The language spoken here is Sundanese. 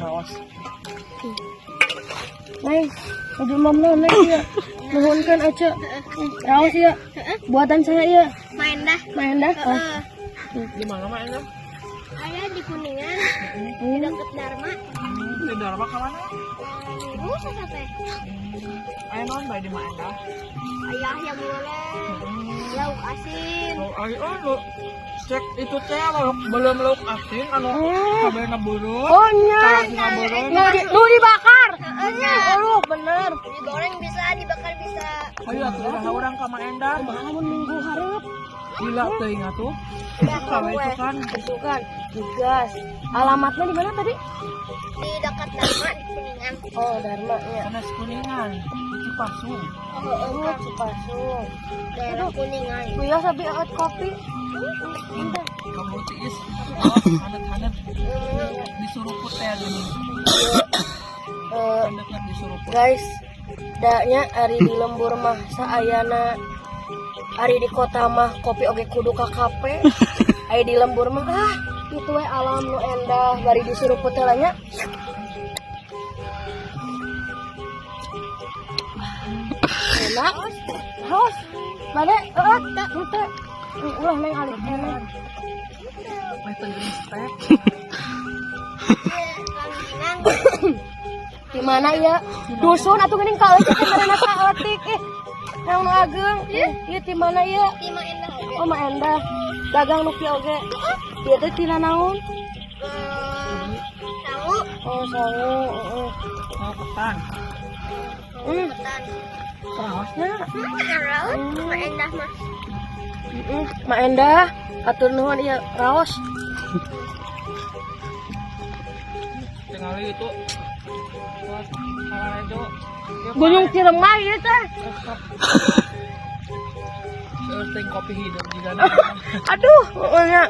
Raos. Neng, nuju nom neng ieu. Nuhunkeun Aca. Raos ieu. Buatan saya ieu. Main dah. Main dah. Oh. Di mana mainnya? Aya di Kuningan, di deket Dharma. Di Dharma ka mana? Lurus teh. Aya naon bae di Mak Endah? Ayah yang goreng, lauk asin. Oh, ayo oh, lu cek itu teh lauk belum lauk asin anu kabehna beureum. Oh nya. Kalasna beureum. Nu dibakar. Oh, bener. Digoreng bisa, dibakar bisa. Ayo atuh iraha urang ka Mak Endah. Kumaha mun minggu hareup? Gila teuing atuh. Kawe itu kan. Itu kan digas. Alamatnya di mana tadi? Di dekat Dharma di Kuningan. Oh, Dharma nya. Sanes Kuningan, di Cipasung. Oh, Cipasung. Daerah Kuningan. Wios abi aat kopi. Bentar. Kamu tiis. Oh, hanet-hanet disuruput teh gini. Eh, Hanet disuruput. Guys, danya ari di lembur mah saayana ari di kota mah kopi oge kudu ka kafe. Ari di lembur mah ah itu we alam nu endah bari disuruput heula nya. Enak. Haus. Bade, heeh, henteu. Ulah neng alit keneh. Meh teu geuning teh. Rangginang. Di mana ya? Dusun atuh geuning kalah teh karena saeutik ih. Yang nu ageung. Ieu ti mana ieu? Di Mak Endah oge. Oh, Mak Endah. Dagang nu kieu oge. Ieu teh tina naon? Sangu. Oh, sangu, heeh. Oh, ketan. Ketan. Raosna. Raos, Mak Endah mah. Heeh, Mak Endah, atur nuhun ieu raos. Tingali itu. Terus Kararejo. Gunung Ciremai ieu teh. Seueur kopi hidup di sana. Aduh, pokoknya.